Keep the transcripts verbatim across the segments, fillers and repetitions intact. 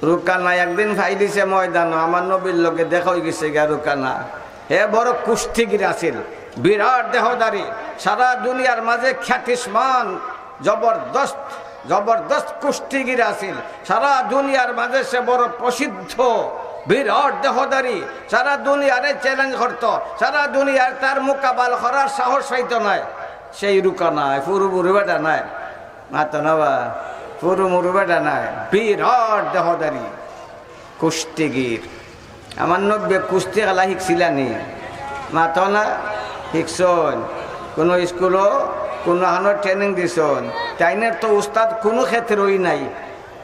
রুকানা একদিন পাই দিছে ময়দানো, আমার নবীর লগে দেখা অইগেছে গিয়া রুকানা। হে বড় কুস্তিগির আছিল, বিরাট দেহধারী, সারা দুনিয়ার মাঝে খ্যাতিমান, জবরদস্ত, জবরদস্ত কুস্তিগির আছিল। সারা দুনিয়ার মাঝে সে বড় প্রসিদ্ধ, বিরাট দেহধারী, সারা দুনিয়ারে চ্যালেঞ্জ করত, সারা দুনিয়ার তার মোকাবেলা করার সাহস পাইত নায়। সেই রুকানা, ফুরু মুরু বেটা নায়, মাতো না বা, ফুরু মুরু বেটা নায়, বিরাট দেহধারী কুস্তিগির। আমার নবী কুস্তি খেলা শিখছিলা নি? মাতো না, শিখছইন। কোনো স্কুলো, কোনো হানো ট্রেনিং দিছইন? তাইনের তো উস্তাদ কোনো ক্ষেত্রেই নাই।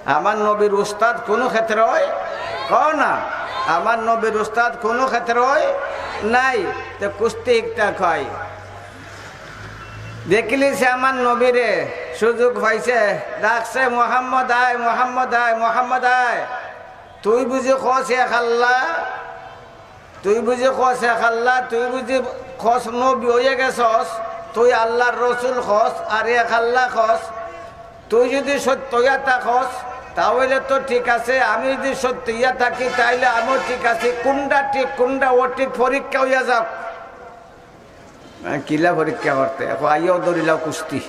আমার নবীর উস্তাদ কোনো ক্ষেত্রেই, কও না, আমার নবীর উস্তাদ কোনো ক্ষেত্রেই নাই। তো কুস্তি শিখতা কয়। দেখিলিছে আমার নবীরে, সুযোগ পাইছে, ডাকছে, "মোহাম্মদ আয়, মোহাম্মদ আয়, মোহাম্মদ আয়।" তুই বুঝি কস এক আল্লাহ, তুই বুঝি কস এক আল্লাহ, তুই বুঝি কস নবী অইয়া গেছস, তুই আল্লাহর রসুল কস, আর এক আল্লাহ কস। তুই যদি সত্য অইয়া থাকস, তাহলে তো ঠিক আছে, আমি যদি সত্য অইয়া থাকি, তাইলে আমিও ঠিক আছি। কোনটা ঠিক, কোনটা অঠিক পরীক্ষা অইয়া যাক। আহ, কিলা পরীক্ষা করতে? এখন আইয়াও ধরিলাও কুস্তি।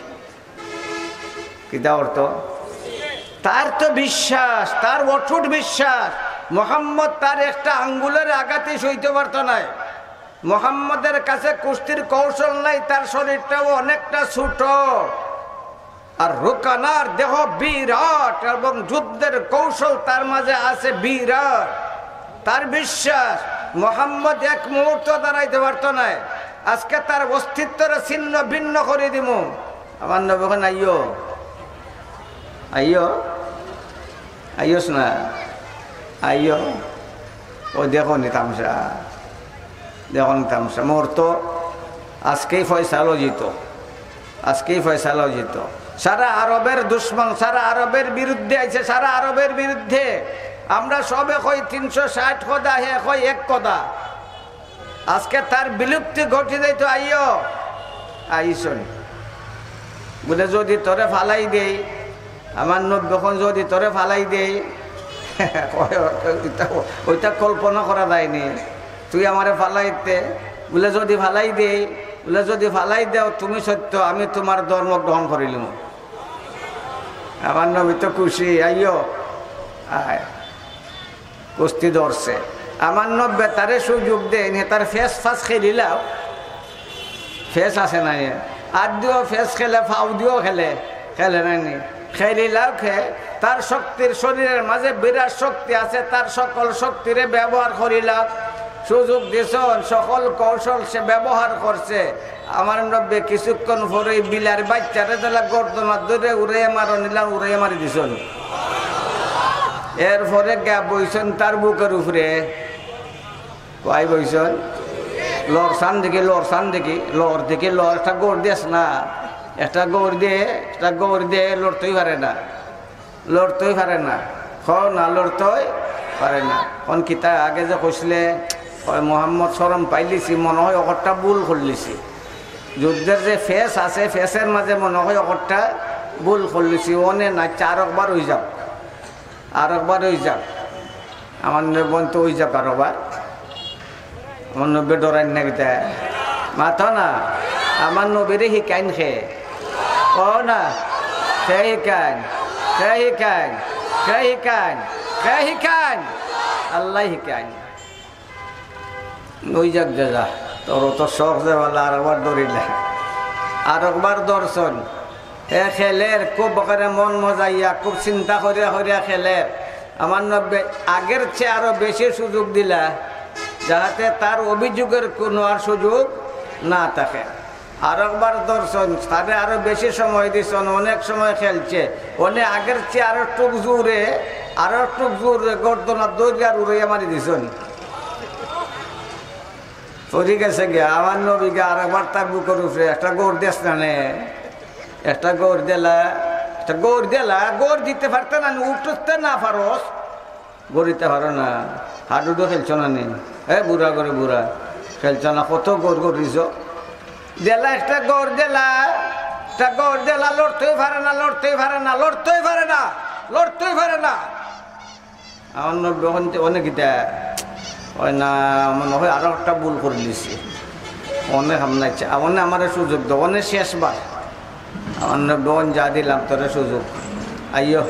কিতা অর্থ? তার তো বিশ্বাস, তার অটুট বিশ্বাস। মোহাম্মদ তার একটা আঙ্গুলের আঘাতই সইতে পারতো নায়। মোহাম্মদের কাছে কুস্তির কৌশল নাই, তার শরীরটাও অনেকটা ছোট। আর রুকানার দেহ বিরাট এবং যুদ্ধের কৌশল তার মাঝে আছে বিরাট। তার বিশ্বাস, মোহাম্মদ এক মুহূর্ত দাঁড়াইতে পারতো নায়। আজকে তার অস্তিত্বরে ছিন্ন ভিন্ন করি দিমু। আমার নবী কইন, "আইও, আইও, আইওস না, আইও।" ও দেখো নি তামশা, দেখো নি তামশা। মোর তো আজকেই ফয়সালা অইযিতো, আজকেই ফয়সালা অইযিতো। সারা আরবের দুশমন, সারা আরবের বিরুদ্ধে আইছে, সারা আরবের বিরুদ্ধে। আমরা সবে কই তিনশো ষাট কথা, হে কই এক কথা। আজকে তার বিলুপ্তি ঘটি যাইতো, আইও, আইসন। বলে, "যদি তোরে ফালাই দেই, আমার নবী কইন, যদি তোরে ফালাই দেই," ওইটা, ওইটা কল্পনা করা যায়নি। "তুই আমারে ফালাই দে," বলে, "যদি ফালাই দেই," বলে, "যদি ফালাই দেও তুমি সত্য, আমি তোমার ধর্ম গ্রহণ করিলাম।" আমার নবী তো খুশি, "আইও, আয়।" কুস্তি ধরছে। আমার নবী তারে সুযোগ দেইন, হে তার ফেস ফাস খেলিলাও। ফেস আছে না এ? আত দিও ফেস খেলে, ফাও দিও খেলে, খেলে না নি? খেলিলাও খে, তার শক্তির, শরীরের মাঝে বিরাট শক্তি আছে, তার সকল শক্তিরে ব্যবহার করিলাও। সুযোগ দিছইন, সকল কৌশল সে ব্যবহার করছে। আমার নবী কিছুক্ষণ পরেই বিলার বাইচ্চারে তালা গর্দনা ধরে উড়াইয়া মারো নিলাম, উড়াইয়া মারি দিছইন। এরপরে গিয়া বইছইন তার বুকের উপরে। কই বইছইন? লড়ছান দেখি, লড়ছান দেখি, লড় দেখি, লড়, একটা গৌড় দেস না, একটা গৌড় দে, একটা গৌড় দে, লড়তেই পারে না। লড়তেই পারে না, কও না, লড়তেই পারে না। অখন কিতা আগে যে কইছিলে, কয়, "মোহাম্মদ শরম পাইলিছি, মনে হয় অকট্টা ভুল করলিছি।" যুদ্ধের যে ফেস আছে, ফেসের মাঝে মনে হয় অকট্টা ভুল করলিছি, অনে না, আরকবার অই যাক, আরকবার অই যাক। আমার নবী কইন তো অই যাক আরকবার। আমার নবী ডরাইন না কিতা? মাতো না। আমার নবীরে হিকাইন খে? কও না। খে হিকাইন? খে হিকাইন? খে হিকাইন? খে হিকাইন? আল্লায় হিকাইন। অই যাক যে যা, তোর অত শখ যে বালা আরকবার ডরিলে। আরকবার ডরছইন। হে খেলের, খুব করে মন মজাইয়া, খুব চিন্তা করিয়া করিয়া খেলের। আমার নবী আগের চেয়ে আরো বেশি সুযোগ দিলা, যাহাতে তার অভিযোগের কোনো আর সুযোগ না থাকে। আরকবার ধরছইন, তারে আরো বেশি সময় দিছইন, অনেক সময় খেলছে, অনে আগের চেয়ে আরো একটু জোরে, আরো একটু জোরে গর্দনা ধরিয়া আর উড়াইয়া মারি দিছইন। পড়ি গেছে গিয়া, আমার নবীকে আরকবার তার বুকের উপরে একটা গৌড় দেস না নে, একটা গৌড় দিলা, একটা গৌড় দিলা, গৌড় দিতে পারতে না, উঠতে না পারস, গৌড় দিতে পারো না, হাডুডু খেলছো না নি? এ বুড়া করে বুড়া, খেলছো না, কত গৌড় গৌড় দিছো। দিলা একটা গৌড় দিলা, একটা গৌড় দিলা, লড়তেই পারে না, লড়তেই পারে না, লড়তেই পারে না, লড়তেই পারে না। আমার নবী অখন তে অনে কিতা? অয় না, মনে অয় আরো একটা ভুল করি দিছি। অনে হামলা ইচ্ছা, অনে আমারে সুযোগ দেও, অনে শেষবার। আমার নবী অখন যা দিলাম তোরে সুযোগ, আইও।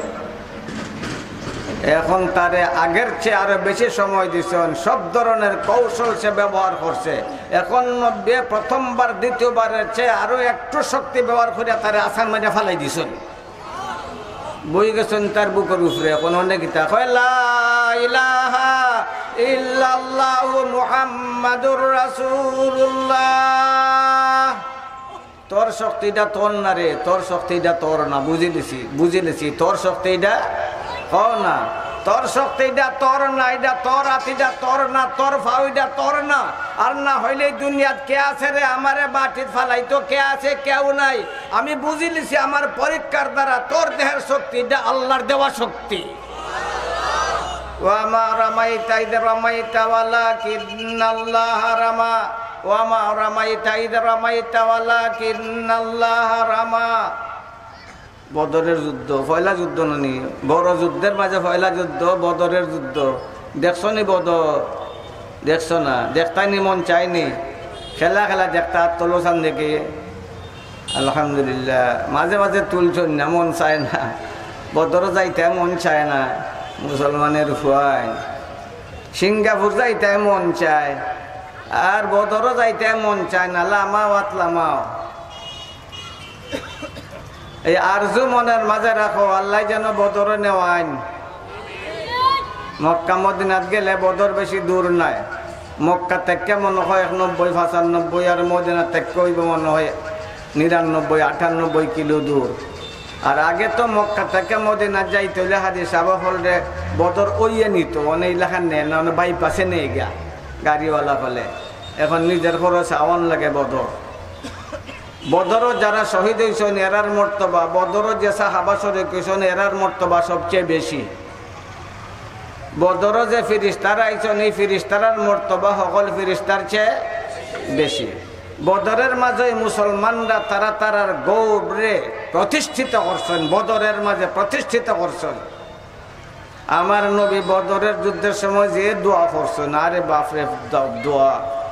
এখন তারে আগের চেয়ে আরো বেশি সময় দিছইন, সব ধরনের কৌশল সে ব্যবহার করছে। এখন নবী প্রথমবার, দ্বিতীয়বারের চেয়ে আরো একটু শক্তি ব্যবহার করিয়া তারে আছাড় মারিয়া ফালাই দিছইন। বই গেছইন তার বুকর উপরে, এখন অনে কিতা কয়, "লা ইলাহা ইল্লাল্লাহু মুহাম্মাদুর রাসূলুল্লাহ।" তোর শক্তিটা তোর না রে, তোর শক্তিটা তোর না, বুঝি লিছি, বুঝি লিছি, তোর শক্তিটা কও না, তোর শক্তিটা তোর না, এটা তোর আত, এটা তোর না, তোর পাও, এটা তোর না। আর না হইলে দুনিয়াত কে আছে রে, আমারে মাটিত ফালাইতো কে আছে? কেউ নাই। আমি বুঝি লিছি আমার পরীক্ষার দ্বারা তোর দেহের শক্তি, এটা আল্লাহর দেওয়া শক্তি। ওয়া মা রামাইতা ইদ রামাইতা ওয়ালাকিন্নাল্লাহা রামা। ওয়া মা রামাইতা ইদ রামাইতা ওয়ালাকিন্নাল্লাহা রামা। বদরের যুদ্ধ, পয়লা যুদ্ধ নানি? বড় যুদ্ধের মাঝে পয়লা যুদ্ধ, বদরের যুদ্ধ। দেখছো নি বদর? দেখছো না? দেখতায় নি, মন চায় নি? খেলা খেলা দেখতা, আত তুলো চাইন দেখি। আলহামদুলিল্লাহ, মাঝে মাঝে তুলছইন না, মন চায় না। বদরো যাইতে মন চায় না, মুসলমানের ফুয়াইন। সিঙ্গাপুর যাইতে মন চায়, আর বদরো যাইতে মন চায় না। লামাও আত লামাও। এই আরজু মনের মাঝে রাখো, আল্লায় যেন বদরো নেওয়াইন। মক্কা মদিনাত গেলে বদর বেশি দূর নায়। মক্কা থাকি মনে অয় এক নব্বই, পঁচানব্বই, আর মদিনা থাকি অইবো মনে অয় নিরানব্বই, আটানব্বই কিলো দূর। আর আগে তো মক্কা থাকি মদিনাত যাইতে অইলে হাজি সাহেব অকলরে বদর অইয়া নিতো, অনে ইলাখান নেয় না, অনে বাইপাসে নেয় গিয়া গাড়িওয়ালা অকলে। এখন নিজের খরচ আওয়ান লাগে বদর। বদরো যারা শহীদ অইছইন, এরার মর্তবা, বদরো যে সাহাবা শরিক অইছইন, এরার মর্তবা সবচেয়ে বেশি। বদরো যে ফিরিস্তারা আইছইন, এই ফিরিস্তারার মর্তবা হকল ফিরিস্তার চেয়ে বেশি। বদরের মাঝে মুসলমানরা তারা তারার গৌরবরে প্রতিষ্ঠিত করছইন, বদরের মাঝে প্রতিষ্ঠিত করছইন। আমার নবী বদরের যুদ্ধের সময় যে দোয়া করছইন, আরে বাপরে, দ-, দোয়া।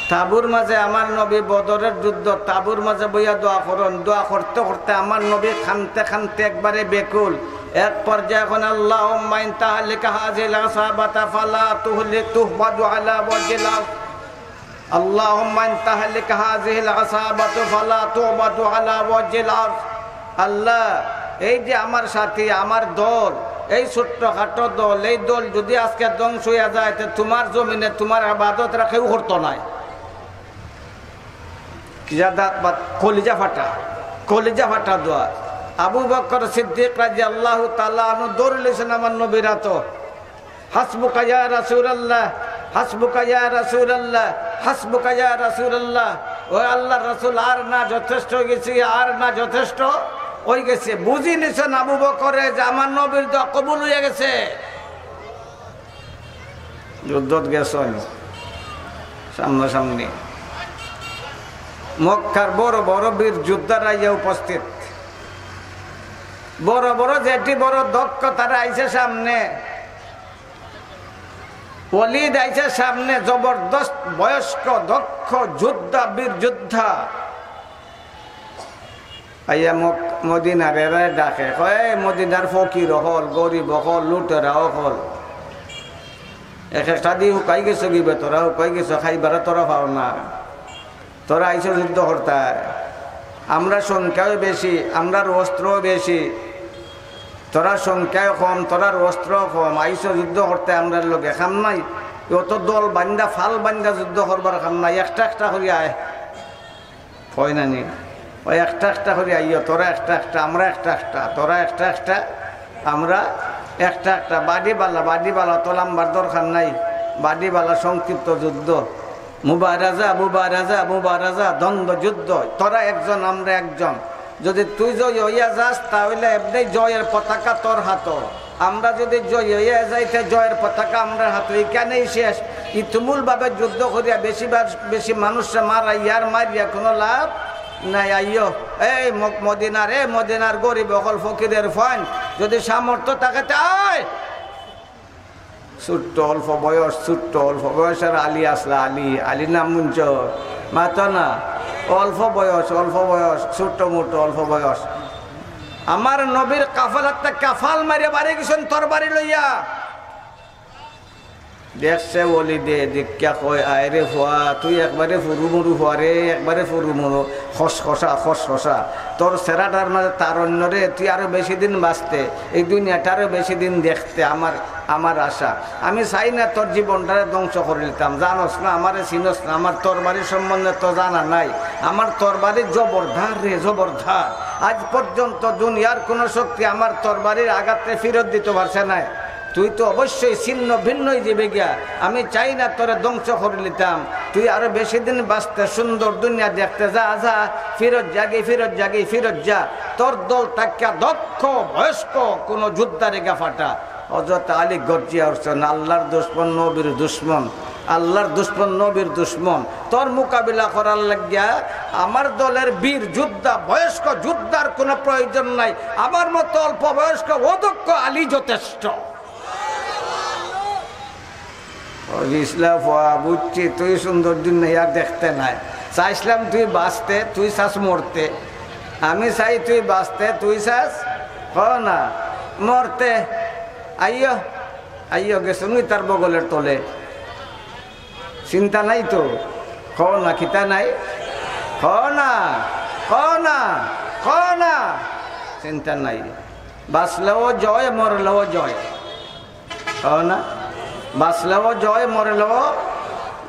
তাবুর মাঝে আমার নবী বদরের যুদ্ধ, তাবুর মাঝে বইয়া দোয়া করইন, দোয়া করতে করতে আমার নবী কানতে কানতে একবারে বেকুল। এক পর্যায়ে কইন, "আল্লাহুম্মা ইন তাহলিক হাযিহিল ইসাবাতা ফালা তুহলি-, তুহবাদু আলা ওয়াজহিল আরদ।" আল্লাহুম্মা ইন তাহলিক হাযিহিল ইসাবাতু ফালা তুবাদু আলা ওয়াজহিল আরদ। আল্লাহ, এই যে আমার সাথী, আমার দল, এই ছোট্টখাটো দল, এই দল যদি আজকে ধ্বংস অইয়া যায়, তে তুমার জমিনে তুমার ইবাদত আর কেউ করতো নায়। কি জাদা বা কলিজা ফাটা, কলিজা ফাটা দোয়া। আবু বকর সিদ্দিক রাদিয়াল্লাহু তাআলা আনহু দৌড় লইছইন আমার নবীর আতো। হাসবুকা ইয়া রাসূলুল্লাহ, হাসবুকা ইয়া রাসূলুল্লাহ, হাসবুকা ইয়া রাসূলুল্লাহ। ও আল্লাহর রাসূল, আর না, যথেষ্ট অই গেছে, আর না, যথেষ্ট অই গেছে। বুঝি নিছইন আবু বকরে যে আমার নবীর দোয়া কবুল অইয়া গেছে। যুদ্ধত গেছইন সামনাসামনি, মক্কার বড় বড় বীর যোদ্ধারা আইয়া উপস্থিত, বড় বড় যেটি বড় দক্ষ তারা আইছে সামনে। ওলিদ আইছে সামনে, জবরদস্ত বয়স্ক দক্ষ যোদ্ধা, বীর যোদ্ধা। আইয়া মক-, মদিনার এরারে ডাকে, কয়, "এ মদিনার ফকির অকল, গরিব অকল, লুটেরা অকল, এক একটা দি হুকাই গেছো গিবে, তোরা হুকাই গেছো, খাইবারে তোরা পাও না।" তোরা আইছো যুদ্ধ করতায়, আমরা সংখ্যায় বেশি, আমরার অস্ত্র বেশি, তোরা সংখ্যায় কম, তোরার অস্ত্র কম, আইছো যুদ্ধ করতায়, আমরার লগে কাম নাই। অত দল বান্ধা, ফাল বান্ধা যুদ্ধ করবার কাম নাই, একটা একটা করি আয়, কয় না নি? ওই একটা একটা করি আইও, তোরা একটা একটা, আমরা একটা একটা, তোরা একটা একটা, আমরা একটা একটা। বাড়ি বালা, বাড়ি বালা তো লাম্বার দরকার নাই, বাড়ি বালা সংক্ষিপ্ত যুদ্ধ। মুবারাজা, মুবারাজা, মুবারাজা, দ্বন্দ্ব যুদ্ধ। তোরা একজন, আমরা একজন। যদি তুই জয়ী অইয়া যাস, তা অইলে এমনেই জয়ের পতাকা তোর হাতো। আমরা যদি জয়ী অইয়া যাই, তে জয়ের পতাকা আমরার হাতো। ইখানেই শেষ। তুমুলভাবে যুদ্ধ করিয়া বেশি বা-, বেশি মানুষরে মারাইয়া আর মারিয়া কুনু লাভ নাই। আইও, এই ম-, মদিনার, এ মদিনার গরিব অকল ফকিরের ফুয়াইন, যদি সামর্থ্য থাকে, তে আয়। ছোট্ট অল্প বয়স, ছোট্ট অল্প বয়সর আলী আছলা, আলী, আলীর নাম হুনছো? মাতো না। অল্প বয়স, অল্প বয়স, ছোট্ট মোটো অল্প বয়স। আমার নবীর কাফেলাত থাকি ফাল মারিয়া বাড়ি গেছইন তরবারি লইয়া। দেখছে অলিদে, দেখিয়া কয়, "আয় রে ফুয়া, তুই একবারে ফুরু মুরু ফুয়া রে, একবারে ফুরু মুরু, খসখসা, খসখসা। তোর চেহারাটার মাঝে তারুণ্য রে, তুই আরো বেশি দিন বাঁচতে, এই দুনিয়াটা আরো বেশি দিন দেখতে আমার, আমার আশা। আমি চাই না তোর জীবনটারে ধ্বংস করিলিতাম। জানোস না, আমারে চিনোস না, আমার তরবারি সম্বন্ধে তো জানা নাই। আমার তরবারি জবরদার রে, জবরদার। আজ পর্যন্ত দুনিয়ার কোনো শক্তি আমার তরবারির আঘাতে ফিরত দিতে পারছে না।" তুই তো অবশ্যই ছিন্ন ভিন্ন অইযিবে গিয়া। আমি চাই না তোরে ধ্বংস করিলিতাম। তুই আরো বেশি দিন বাঁচতে, সুন্দর দুনিয়া দেখতে। যা, যা, ফিরত যাগি, ফিরত যাগি, ফিরত যা। তোর দল থাকিয়া দক্ষ বয়স্ক কোনো যোদ্ধারে গা ফাটা। হযরত আলী গর্জিয়া উঠছইন, "আল্লাহর দুশমন, নবীর দুশমন, আল্লাহর দুশমন, নবীর দুশমন, তোর মোকাবিলা করার লাগিয়া আমার দলের বীর যোদ্ধা, বয়স্ক যোদ্ধার কোনো প্রয়োজন নাই। আমার মতো অল্প বয়স্ক অদক্ষ আলী যথেষ্ট।" ও ইসলা ফুয়া, বুঝছি তুই সুন্দর দিন নাই আর দেখতে নাই। চাইছিলাম তুই বাঁচতে, তুই চাস মরতে। আমি চাই তুই বাঁচতে, তুই চাস, হ না, মরতে। আইও, আইও, গেছইন নি তার বগলের তলে। চিন্তা নাই তো? হ না, কিতা নাই? হ না, হ না, হ না। চিন্তা নাই। বাঁচলেও জয়, মরলেও জয়। হ না? বাঁচলেও জয়, মরলেও,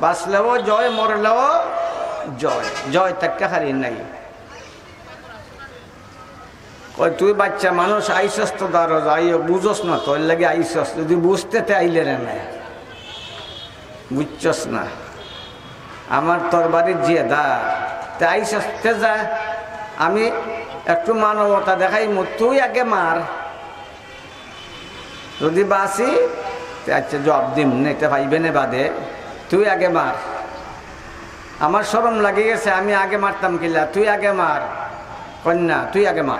বাঁচলেও জয়, মরলেও জয়। জয় থাকি হারি নাই। কয়, "তুই বাচ্চা মানুষ, আইছস তো দারো, যাই হোক, বুঝস না তো, এর লাগি আইছস, যদি বুঝতে তে আইলে রে না, বুঝছস না, আমার তরবারির যে দা, তে আইছস তে যা, আমি একটু মানবতা দেখাইমু, তুই আগে মার।" যদি বাঁচি, তে আচ্ছা জবাব দিম, না এটা পাইবে না বাদে, তুই আগে মার। আমার শরম লাগি গেছে, আমি আগে মারতাম কিলা, তুই আগে মার। কয় না, তুই আগে মার,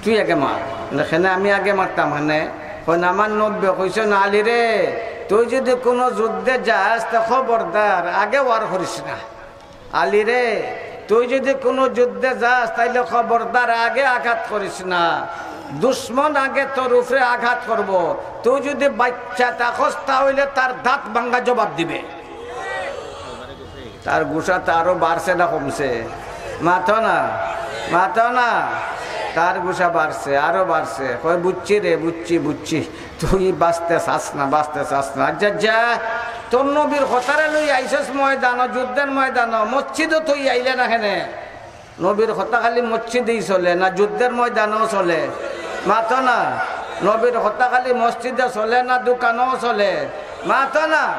তুই আগে মার। না, কেনে আমি আগে মারতাম, কেনে? কয় না, আমার নবীয়ে কইছইন, "আলী রে, তুই যদি কোনো যুদ্ধে যাস, তে খবরদার আগে ওয়ার করিস না।" আলী রে, তুই যদি কোনো যুদ্ধে যাস, তাইলে খবরদার আগে আঘাত করিস না। দুশমন আগে তোর উপরে আঘাত করবো। তুই যদি বাচ্চা থাকস, তাহলে তার দাঁত ভাঙ্গা জবাব দিবে। তার গুসা তো আরো বাড়ছে না কমছে? মাতো না, মাতো না। তার গুসা বাড়ছে, আরো বাড়ছে। কয়, "বুঝছি রে, বুঝছি, বুঝছি।" তুই বাঁচতে চাস না, বাঁচতে চাস না। আচ্ছা, যা, তোর নবীর কথারে লই আইছস ময়দানো, যুদ্ধের ময়দানো, মসজিদো তুই আইলে না কেনে? নবীর কথা খালি মসজিদেই চলে না, যুদ্ধের ময়দানো চলে? মাতো না। নবীর কথা খালি মসজিদে চলে না, দোকানো চলে? মাতো না।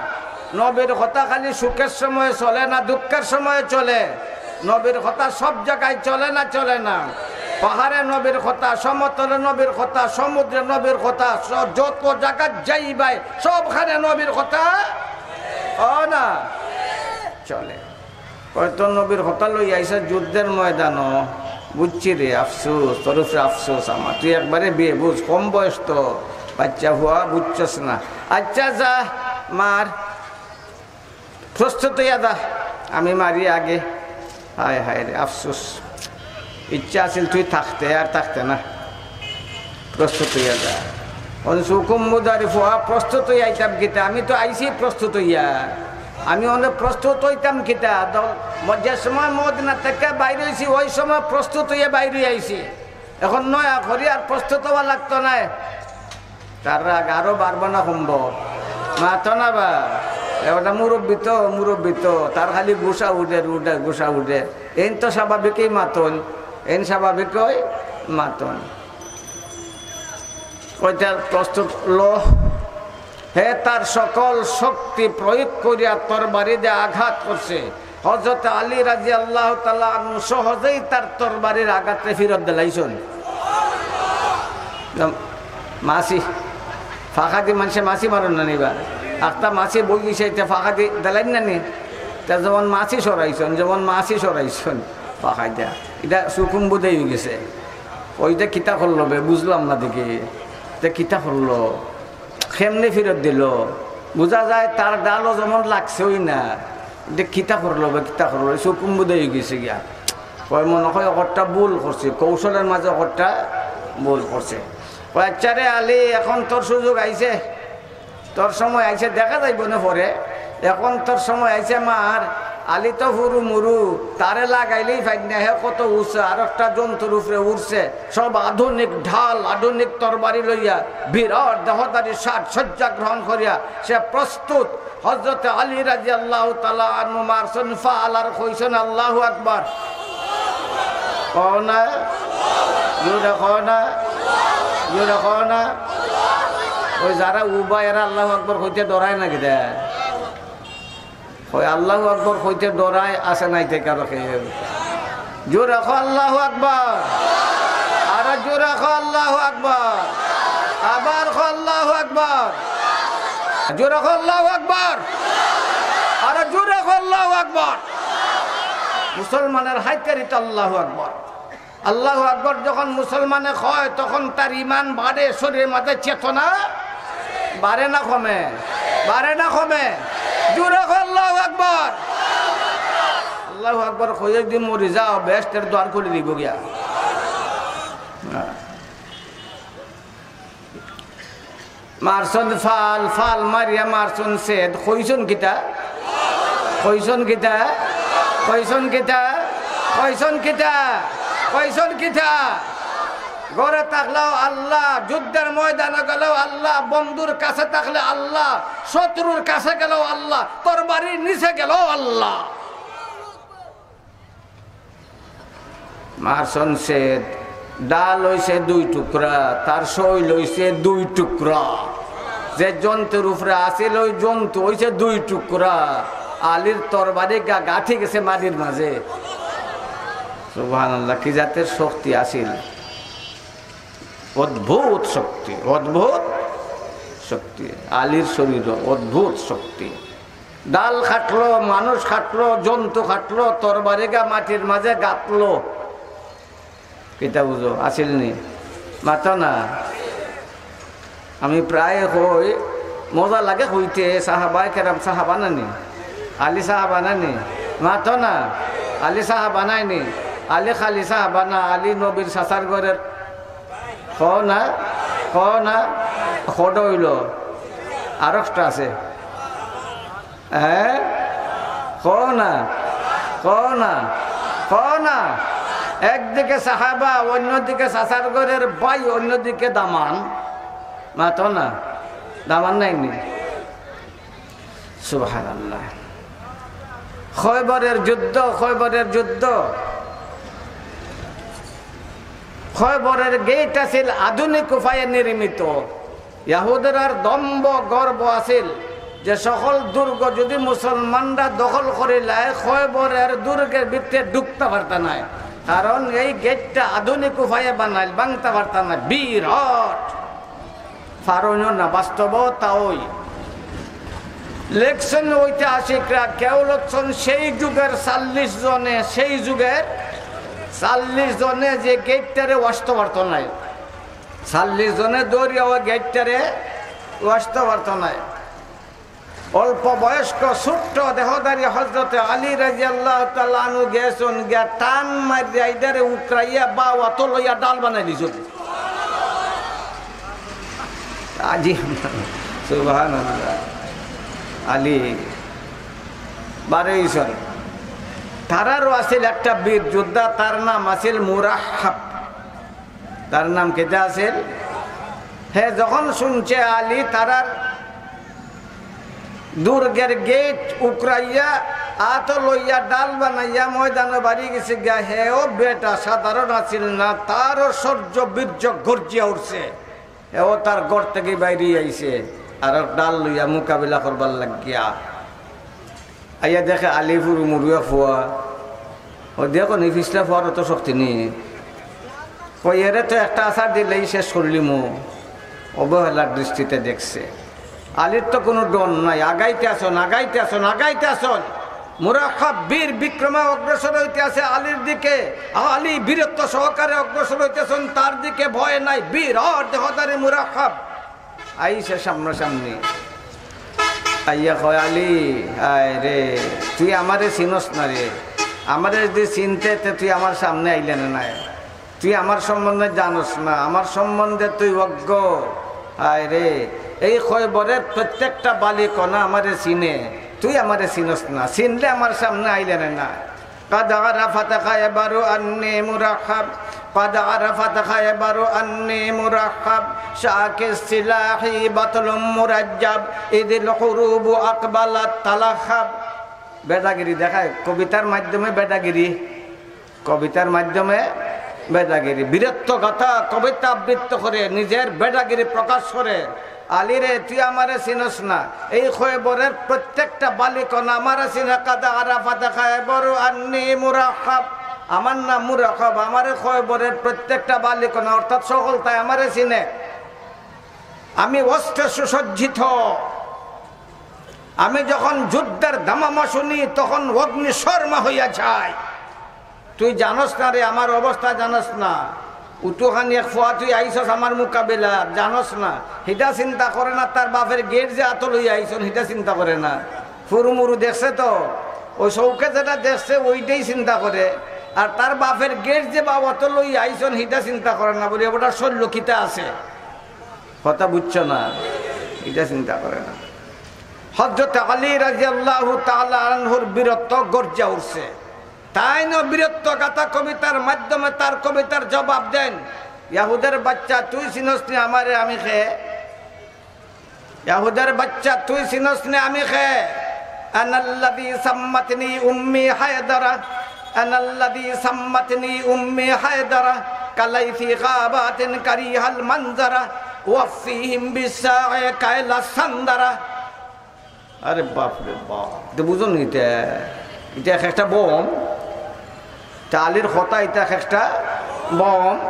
নবীর কথা খালি সুখের সময় চলে না, দুঃখের সময় চলে? নবীর কথা সব জায়গায় চলে না, চলে না? পাহাড়ে নবীর কথা, সমতলে নবীর কথা, সমুদ্রে নবীর কথা, স-, যত জায়গাত যাইবায়, সবখানে নবীর কথা, ও না, চলে। হয়তো নবীর কথা লই আইছে যুদ্ধের ময়দানো, বুঝছি রে, আফসোস, তোর উপরে আফসোস আমার, তুই একবারে বেবুঝ, কম বয়স তো, বাচ্চা ফুয়া, বুঝছস না। আচ্ছা, যা, মার। প্রস্তুত অইয়া যা, আমি মারি আগে। হায় হায় রে, আফসোস। ইচ্ছা আছিল তুই থাকতে, আর থাকতে না। প্রস্তুত অইয়া যা। অন সুকুম মুদারি ফুয়া, প্রস্তুত অইয়া আইতাম কিতা? আমি তো আইছি প্রস্তুত অইয়া। আমি অনে প্রস্তুত অইতাম কিতা? দ-, ম-, যে সময় মদিনা থাকি বাইর অইছি, ওই সময় প্রস্তুত অইয়া বাইর অইয়া আইছি। এখন নয়া করি আর প্রস্তুত অওয়া লাগতো নায়। তার রাগ আরো বাড়বো না কমবো? মাতো না বা। এ ওটা মুরব্বি তো, মুরব্বি তো। তার খালি গুসা উঠে, উঠে, গুসা উঠে। এইন তো স্বাভাবিকই মাতইন, এইন স্বাভাবিকই মাতইন। কইতে প্রস্তুত লো, হে তার সকল শক্তি প্রয়োগ করিয়া তরবারি দিয়ে আঘাত করছে। হযরত আলী রাদিয়াল্লাহু তাআলা আনহু সহজেই তার তরবারির আঘাতে ফিরত দিলাইছইন। মাছি, ফাঁকা দি মানষে মাছি মারইন না নি বা? আখতা মাছি বই গেছে, ইটা ফাঁকা দি দিলাইন না নি? তা যেমন মাছি সরাইছইন, যেমন মাছি সরাইছইন, ফাঁকা দিয়া। ইটা সুকুম বুদাই অইগেছে। ওইটা কিতা করলো বে? বুঝলাম না দেখি। ইটা কিতা করলো? কেমনে ফিরত দিল? বুঝা যায় তার ঢালও যেমন লাগছেই না। ইটা কিতা করলো বা কিতা করলো, এই চকুম বুদাই গেছে গিয়া। কয়, "মনে হয় অকরটা ভুল করছে, কৌশলের মাঝে অকরটা ভুল করছে।" কয়, "আচ্ছা রে আলী, এখন তোর সুযোগ আইছে, তোর সময় আইছে, দেখা যাইব না পরে। এখন তোর সময় আইছে মার।" আলী তো হুরু মুরু, তারে লাগাইলেই ফাইন না, হে কত উঁচা, আর একটা জন্তুর উপরে উঠছে। সব আধুনিক ঢাল, আধুনিক তরবারি লইয়া বিরাট দেহধারী সাজসজ্জা গ্রহণ করিয়া সে প্রস্তুত। হযরতে আলী রাদিয়াল্লাহু তাআলা আনহু মারছইন ফাল আর কইছইন, "আল্লাহু আকবার।" কও না? জোরে কও না? জোরে কও না? ওই যারা উবা, এরা আল্লাহু আকবার কইতে ডরায় না কিতা? কয়, "আল্লাহু আকবার কইতে ডরায়, আছে নাই তে কারো খেয়ে?" জোরে কও, "আল্লাহু আকবার।" আরো জোরে কও, "আল্লাহু আকবার।" আবার কও, "আল্লাহু আকবার।" জোরে কও, "আল্লাহু আকবার।" আরো জোরে কও, "আল্লাহু আকবার।" মুসলমানের হাইতারিত আল্লাহু আকবার। আল্লাহু আকবার যখন মুসলমানে কয়, তখন তার ইমান বাড়ে, শরীরের মাঝে চেতনা বাড়ে না কমে? বাড়ে না কমে? জোরে কও, "আল্লাহু আকবার।" আল্লাহু আকবার কইয়া যদি মরি যাও, বেহেশতের দ্বার খুলি দিব গিয়া। মারছইন ফাল, ফাল মারিয়া মারছইন ছেদ। কইছইন কিতা? কইছইন কিতা? কইছইন কিতা? কইছইন কিতা? কইছইন কিতা? ঘরে থাকলেও আল্লাহ, যুদ্ধের ময়দানে গেলেও আল্লাহ, বন্ধুর কাছে থাকলে আল্লাহ, শত্রুর কাছে গেলেও আল্লাহ, তরবারির নিচে গেলেও আল্লাহ। মারছইন ছেদ, ঢাল অইছে দুই টুকরা, তার শৈল অইছে দুই টুকরা। যে জন্তুর উপরে আছিল, ওই জন্তু অইছে দুই টুকরা। আলীর তরবারি গা-, গাঁথি গেছে মাটির মাঝে। সুবহানাল্লাহ, কি জাতের শক্তি আছিল! অদ্ভুত শক্তি, অদ্ভুত শক্তি। আলীর শরীরও অদ্ভুত শক্তি। ঢাল কাটলো, মানুষ কাটলো, জন্তু কাটলো, তরবারি গা মাটির মাঝে গাঁথলো। কিতা বুঝো, আছিল নি? মাতো না। আমি প্রায় কই, মজা লাগে কইতে, সাহাবায়ে কেরাম সাহাবা না নি? আলী সাহাবা না নি? মাতো না। আলী সাহাবা নায় নি? আলী খালি সাহাবা না, আলী নবীর চাচার ঘরের। কও না, কও না, কয়টা অইলো? আরোকটা আছে। হ্যাঁ? কও না, কও না, কও না। একদিকে সাহাবা, অন্যদিকে চাচার ঘরের ভাই, অন্যদিকে দামান। মাতো না, দামান নায় নি? সুবহানাল্লাহ। খয়বরের যুদ্ধ, খয়বরের যুদ্ধ। খয়বরের গেট আছিল আধুনিক উপায়ে নির্মিত। ইয়াহুদেরার দম্ভ গর্ব আছিল যে সকল দুর্গ যদি মুসলমানরা দখল করিলায়, খয়বরের দুর্গের ভিতরে ঢুকতা পারতা নায়, কারণ এই গেটটা আধুনিক উপায়ে বানাইল, ভাঙতা পারতা নায়, বিরাট। পারইনও না, বাস্তবও তাই। লেখছইন ঐতিহাসিকরা, কেউ লেখছইন সেই যুগের চাল্লিশ জনে, সেই যুগের চাল্লিশ জনে যে গেটটারে ওয়াসতো পারতো নায়, চাল্লিশ জনে দৌড়িয়া ওই গেটটারে ওয়াসতো পারতো নায়। অল্প বয়স্ক ছোট্ট দেহধারী হযরতে আলী রাদিয়াল্লাহু তাআলা আনহু গেছইন, গিয়া টান মারিয়া ইদারে উকরাইয়া বাউ আতো লইয়া ঢাল বানাই দিছইন। আজি, সুবহানাল্লাহ। আলী বারইছইন। তারারও আছিল একটা বীর যোদ্ধা, তার নাম আছিল মুরাহহাব। তার নাম কিতা আছিল? হে যখন শুনছে আলী তারার দুর্গের গেট উকরাইয়া আতো লইয়া ঢাল বানাইয়া ময়দানো বাড়ি গেছে গিয়া, হেও বেটা সাধারণ আছিল না, তারও শৌর্য বীর্য গর্জিয়া উঠছে। হেও তার ঘর থাকি বাইরে আইছে, আর ঢাল লইয়া মোকাবিলা করবার লাগিয়া। আইয়া দেখে আলী হুরু মুরু এক ফুয়া। ও দেখো নি, পিছলা ফুয়ার অত শক্তি নি। কয়, "এরে তো একটা আছাড় দিলেই শেষ করিলিমু।" অবহেলার দৃষ্টিতে দেখছে। আলীর তো কোনো ডর নাই, আগাইতে আছইন, আগাইতে আছইন, আগাইতে আছইন। মুরাহহাব বীর বিক্রমে অগ্রসর অইতে আছে আলীর দিকে। আলী বীরত্ব সহকারে অগ্রসর অইতেছইন, তার দিকে ভয় নাই। বীর আর দেহধারী মুরাহহাব। আইসে সামনাসামনি, আইয়া কয়, "আলী, আয় রে, তুই আমারে চিনস না রে, আমারে যদি চিনতে তে তুই আমার সামনে আইলে না, নাই, তুই আমার সম্বন্ধে জানস না, আমার সম্বন্ধে তুই অজ্ঞ, আয় রে, এই কয়বরের প্রত্যেকটা বালিকণা আমারে চিনে, তুই আমারে চিনস না, চিনলে আমার সামনে আইলে না, না।" قد عرفت خيبر أني مرحب، قد عرفت خيبر أني مرحب، شاك السلاح بطل مرجب، إذ الحروب أقبلت تلهب। বেটাগিরি দেখায় কবিতার মাধ্যমে, বেটাগিরি, কবিতার মাধ্যমে বেটাগিরি, বীরত্ব গাথা কবিতা আবৃত্তি করে নিজের বেটাগিরি প্রকাশ করে। আলী রে, তুই আমারে চিনস না। এই খয়বরের প্রত্যেকটা বালিকণা আমারে চিনে। قد عرفت خيبر أني مرحب। আমার নাম মুরাহহাব, আমারে খয়বরের প্রত্যেকটা বালিকণা, অর্থাৎ সকলতায় আমারে চিনে। আমি অস্ত্রে সুসজ্জিত। আমি যখন যুদ্ধের দামামা শুনি, তখন অগ্নিশর্মা হইয়া যায়। তুই জানস না রে, আমার অবস্থা জানস না। উতুখানি এক ফুয়া তুই আইছস আমার মোকাবিলাত, জানস না। হিটা চিন্তা করে না, তার বাপের গেট যে আতো লইয়া আইছন, হিটা চিন্তা করে না। ফুরুমুরু দেখছে তো, ওই চউখে যেটা দেখছে, ওইটাই চিন্তা করে। আর তার বাপের গেট যে বাবা তো লইয়া আইছন, হিটা চিন্তা করে না, বলি, "ওটার শল্য কিতা আছে?" কথা বুঝছো না, এটা চিন্তা করে না। হযরত আলী রাদিয়াল্লাহু তাআলা আনহুর বীরত্ব গর্জা উঠছে। তাইন বীরত্ব গাথা কবিতার মাধ্যমে তার কবিতার জবাব দেন, "ইয়াহুদের বাচ্চা, তুই চিনস নি আমারে, আমি খে? ইয়াহুদের বাচ্চা, তুই চিনস নি আমি খে? أنا الذي سمتني أمي حيدرة، أنا الذي سمتني أمي حيدرة، كليث غابات كريه المنظرة، أوفيهم بالساع كيل السندرة।" আরে বাপ রে বাপ, তো বুঝুন, এটা, এটা এক একটা বোম। তা আলীর কথা, এটা এক একটা বোম।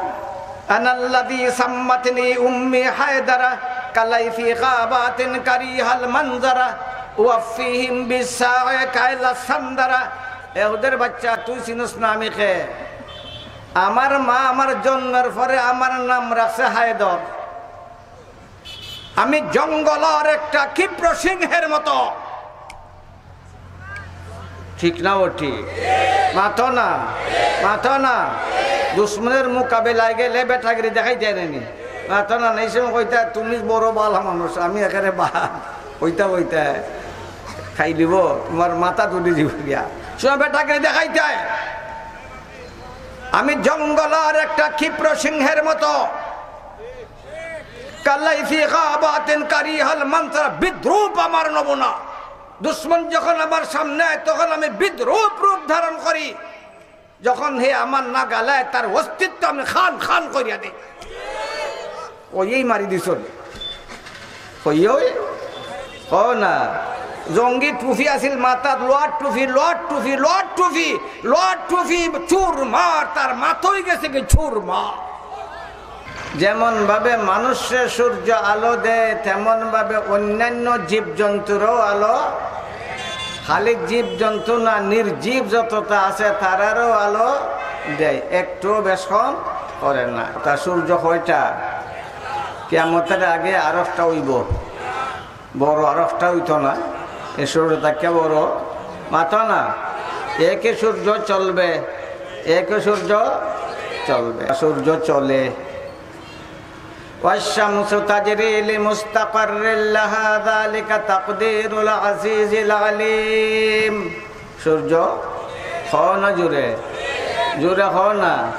أنا الذي سمتني أمي حيدرة، كليث غابات كريه المنظرة، أوفيهم بالساع كيل السندرة। ইয়াহুদের বাচ্চা, তুই চিনস না আমি খে? আমার মা আমার জন্মের পরে আমার নাম রাখছে হায়দর। আমি জঙ্গলর একটা ক্ষিপ্র সিংহের মতো। ঠিক না ও ঠিক? মাতো না, মাতো না। দুশমনের মোকাবিলায় গেলে বেটাগিরি দেখাইতে নানি। মাতো না, এই সময় কইতা, "তুমি বড় বালা মানুষ, আমি একেবারে বাদ।" কইতা কইতা খাই দিব, তোমার মাথা তুলি দিব গিয়া। সময় বেটাগিরি দেখাইতে। আমি জঙ্গলর একটা ক্ষিপ্র সিংহের মতো। كليث غابات كريه المنظرة, বিদ্রূপ আমার নমুনা। দুশমন যখন আমার সামনে আয়, তখন আমি বিদ্রূপ রূপ ধারণ করি। যখন হে আমার নাগালে আয়, তার অস্তিত্ব আমি খান খান করিয়া দেই। ওই মারি দিছন। কইও, ও না, জঙ্গি টুপি আছিল মাথাত, লোহার টুপি, লোহার টুপি, লোহার টুপি, লোহার টুপি, চুরমার, তার মাথা অই গেছে কি চুরমার। যেমন ভাবে মানুষরে সূর্য আলো দেয়, তেমন ভাবে অন্যান্য জীবজন্তুরও আলো, খালি জীবজন্তু না, নির্জীব যতটা আছে, তারারও আলো দেয়, একটু বেশ কম করে না। তা সূর্য কয়টা? কিয়ামতের আগে আরোকটা অইব। বড় আরোকটা অইতো না, এ সূর্য তাকে বড় মাতো না। একে সূর্য চলবে, একে সূর্য চলবে, সূর্য চলে। والشمس تجري لمستقر لها ذلك تقدير العزيز العليم। সূর্য, হ না জুরে, জুরে হ না।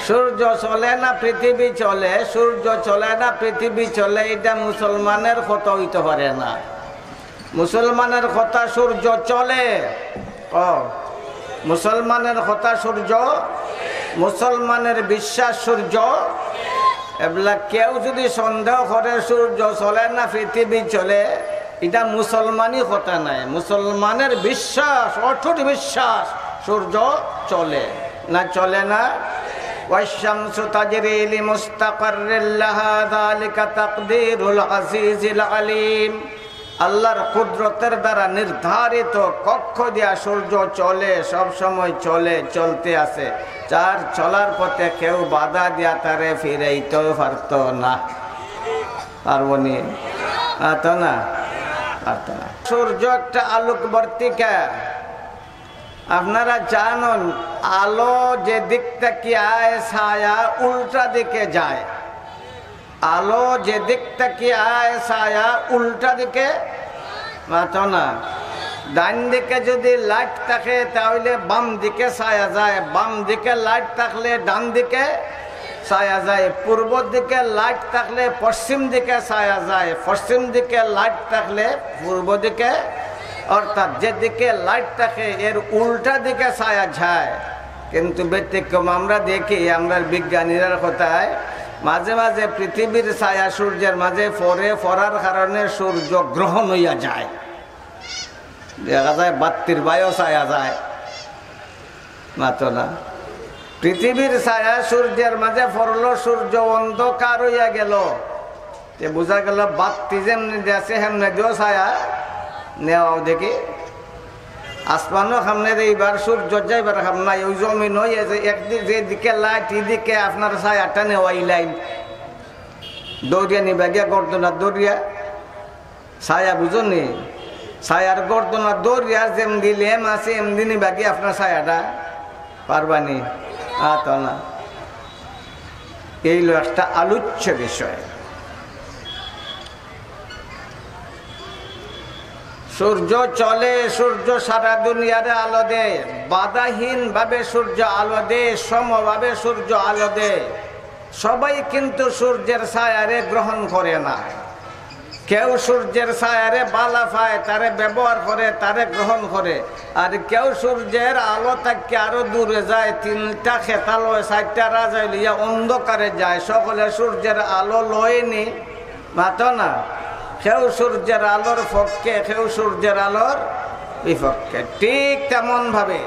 সূর্য চলে না পৃথিবী চলে, সূর্য চলে না পৃথিবী চলে, এটা মুসলমানের কথা অইতে পারে না। মুসলমানের কথা সূর্য চলে, ও, মুসলমানের কথা সূর্য, মুসলমানের বিশ্বাস সূর্য। এবলা কেউ যদি সন্দেহ করে সূর্য চলে না পৃথিবী চলে, এটা মুসলমানি কথা নাই। মুসলমানের বিশ্বাস, অটুট বিশ্বাস, সূর্য চলে না, চলে না। والشمس تجري لمستقر لها ذلك تقدير العزيز العليم। আল্লাহর কুদরতের দ্বারা নির্ধারিত কক্ষ দিয়া সূর্য চলে, সব সময় চলে, চলতে আছে। যার চলার পথে কেউ বাধা দিয়া তারে ফিরাইতেও পারত না। পারবনি? পারতো না? পারতো না। সূর্য একটা আলোকবর্তিকা। আপনারা জানইন, আলো যে দিক থাকি আয়, ছায়া উল্টা দিকে যায়। আলো যে দিক থাকি আয়, ছায়া উল্টা দিকে, মাতো না। ডাইন দিকে যদি লাইট থাকে, তাহলে বাম দিকে ছায়া যায়, বাম দিকে লাইট থাকলে ডান দিকে ছায়া যায়, পূর্ব দিকে লাইট থাকলে পশ্চিম দিকে ছায়া যায়, পশ্চিম দিকে লাইট থাকলে পূর্ব দিকে, অর্থাৎ যেদিকে লাইট থাকে এর উল্টা দিকে ছায়া যায়। কিন্তু ব্যতিক্রম আমরা দেখি, আমরার বিজ্ঞানীরার কথায় মাঝে মাঝে পৃথিবীর ছায়া সূর্যের মাঝে পড়ে, পড়ার কারণে সূর্য গ্রহণ হইয়া যায়, দেখা যায় বাত্তির বায়ও ছায়া যায়। মাতো না। পৃথিবীর ছায়া সূর্যের মাঝে পড়লো, সূর্য অন্ধকার হইয়া গেল। তে বুঝা গেল বাত্তি যেমনে দিয়া আছে, হেমনে দিও ছায়া নেওয়াও দেখি। আসমানও সামনে দিয়ে এবার সূর্য যাইবার সামনে, ওই জমিন হইয়া যে একদিকে যেদিকে লাইট, এদিকে আপনার ছায়াটা নেওয়া, এই লাইন দৌড়িয়া নিবা গিয়া গর্দনা দৌড়িয়া। ছায়া বুঝনি? ছায়ার গর্দনা দৌড়িয়া যেমদি লেম আছে, এমদি নিবা গিয়া আপনার ছায়াটা, পারবানি? আতো না। এই হলো একটা আলোচ্য বিষয়। সূর্য চলে, সূর্য সারা দুনিয়ারে আলো দেয়, বাধাহীন ভাবে সূর্য আলো দেয়, সমভাবে সূর্য আলো দেয়। সবাই কিন্তু সূর্যের ছায়ারে গ্রহণ করে না। কেউ সূর্যের ছায়ারে বালা পায়, তারে ব্যবহার করে, তারে গ্রহণ করে। আর কেউ সূর্যের আলো থাকি আরো দূরে যায়, তিনটা খেতা লয়, চারটা রাজাই লইয়া অন্ধকারে যায়, সকলে সূর্যের আলো লয়নি। মাতো না। কেউ সূর্যের আলোর পক্ষে, কেউ সূর্যের আলোর বিপক্ষে। ঠিক তেমন ভাবে,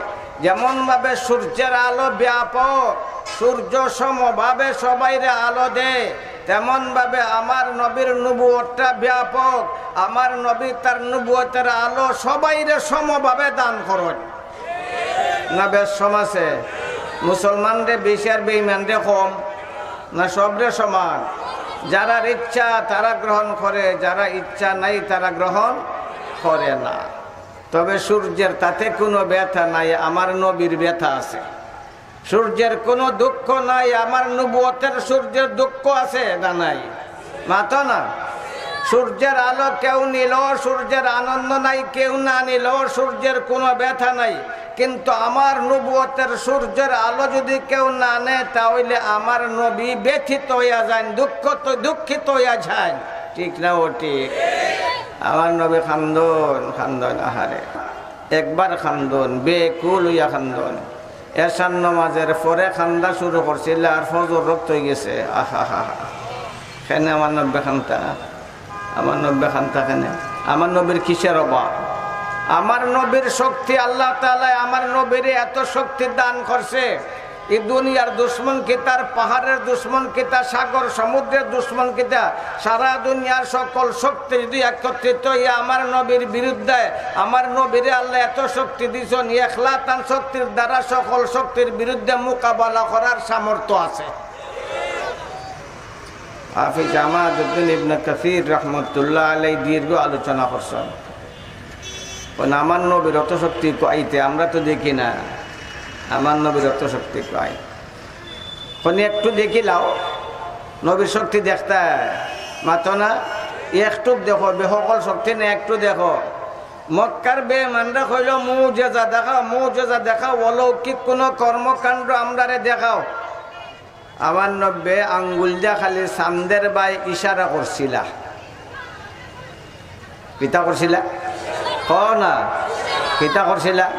যেমন ভাবে সূর্যের আলো ব্যাপক, সূর্য সমভাবে সবাইরে আলো দেয়, তেমন ভাবে আমার নবীর নবুয়তটা ব্যাপক। আমার নবী তার নবুয়তের আলো সবাইরে সমভাবে দান করেন। না বেশ সম আছে? মুসলমানরে বেশি আর বেঈমানরে কম? না সবরে সমান? যারার ইচ্ছা তারা গ্রহণ করে, যারা ইচ্ছা নাই তারা গ্রহণ করে না। তবে সূর্যের তাতে কোনো ব্যথা নাই, আমার নবীর ব্যথা আছে। সূর্যের কোনো দুঃখ নাই, আমার নবুয়তের সূর্যের দুঃখ আছে না নাই? মাতো না। সূর্যের আলো কেউ নিল, সূর্যের আনন্দ নাই, কেউ না নিল, সূর্যের কোনো ব্যথা নাই। কিন্তু আমার নবুয়তের সূর্যের আলো যদি কেউ না নেয়, তাহলে আমার নবী ব্যথিত হইয়া যান, দুঃখ তো, দুঃখিত হইয়া যান। ঠিক না ও ঠিক? আমার নবী কান্দন, কান্দন, আহারে, একবার কান্দন, বেকুল হইয়া কান্দন। এশার নমাজের পরে কান্দা শুরু করছিল, আর ফজর রক্ত হয়ে গেছে। আহা হা হা। কেনে আমার নব্বে কান্দা? আমার নব্বে কান্দা কেনে? আমার নবীর কিসের অভাব? আমার নবীর শক্তি, আল্লাহ তাআলায় আমার নবীরে এত শক্তি দান করছে। এই দুনিয়ার দুশমন কিতা, পাহাড়ের দুশমন কিতা, সাগর সমুদ্রের দুশমন কিতা, সারা দুনিয়ার সকল শক্তি যদি একত্রিত হইয়া আমার নবীর বিরুদ্ধে, আমার নবীরে আল্লাহ এত শক্তি দিছন, একলা তান শক্তির দ্বারা সকল শক্তির বিরুদ্ধে মোকাবেলা করার সামর্থ্য আছে। হাফিজ আমাদউদ্দিন ইবনে কাসির রহমতুল্লাহ আলাই দীর্ঘ আলোচনা করছেন। কোন আমার নবীর অত শক্তি কইতে আমরা তো দেখি না, আমার নবীর অত শক্তি কই? কোন একটু দেখিলাও, নবীর শক্তি দেখতা মাতো না। একটু দেখো, বেহকল শক্তি না, একটু দেখো। মক্কার বেমানরা কইল, "মুজেজা দেখাও, মুজেজা দেখাও, অলৌকিক কোনো কর্মকাণ্ড আমরারে দেখাও।" আমার নব্বে আঙ্গুল দিয়া খালি চান্দের বায় ইশারা করছিলা। কিতা করছিলা? কও না। কিতা করছিলা?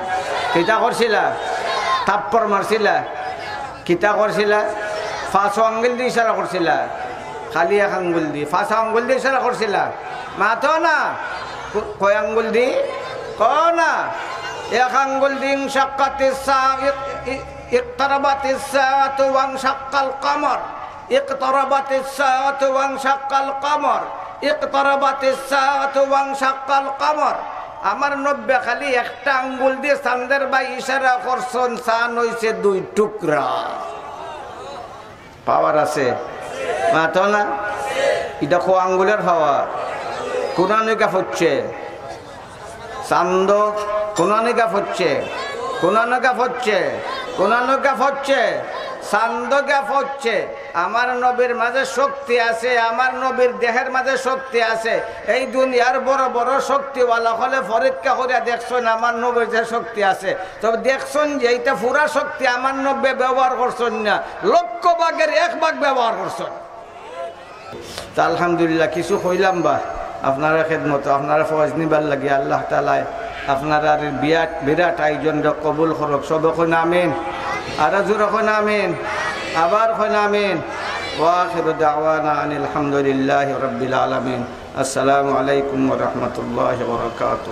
কিতা করছিলা? থাপ্পড় মারছিলা? কিতা করছিলা? পাঁচও আঙ্গুল দি ইশারা করছিলা। খালি এক আঙ্গুল দি, পাঁচও আঙ্গুল দি ইশারা করছিলা। মাতো না। ক-, কয় আঙ্গুল দি? কও না। এক আঙ্গুল দি ইনশাক্কাতিস সা-, ই-, ই-, ইকতারাবাতিস সাআতু ওয়ানশাক্কাল কামার। ইকতারাবাতিস সাআতু ওয়ানশাক্কাল কামার। ইকতারাবাতিস সাআতু ওয়ানশাক্কাল কামার। আমার নব্বে খালি একটা আঙ্গুল দি চান্দের বায় ইশারা করছন, চান হইছে দুই টুকরা। পাওয়ার আছে? মাতো না। ইটা কো আঙ্গুলের পাওয়ার? কোনানো গিয়া পড়ছে? চান্দ। কোনানো গিয়া পড়ছে? কোনানো গিয়া পড়ছে? কোনানো গিয়া পড়ছে? চান্দ গিয়া পড়ছে। আমার নবীর মাঝে শক্তি আছে, আমার নবীর দেহের মাঝে শক্তি আছে। এই দুনিয়ার বড় বড় শক্তিওয়ালা অকলে পরীক্ষা করিয়া দেখছইন আমার নবীর যে শক্তি আছে। তবে দেখছইন যে ইটা পুরা শক্তি আমার নবীয়ে ব্যবহার করছইন না, লক্ষ ভাগের এক ভাগ ব্যবহার করছইন। তা আলহামদুলিল্লাহ, কিছু কইলাম বা আপনারার খেদমতো, আপনারার ফয়েজ নিবার লাগি আল্লাহ তাআলায় আপনারার বিরাট, বিরাট আয়োজনরে কবুল করউক। সবে কইন আমিন। আরো জোরে কইন আমিন। আবার কইন আমিন। ওয়া আখিরু দাওয়ানা আনিল হামদুলিল্লাহি রাব্বিল আলামিন। আসসালামু আলাইকুম ওয়া রাহমাতুল্লাহি ওয়া বারাকাতুহু।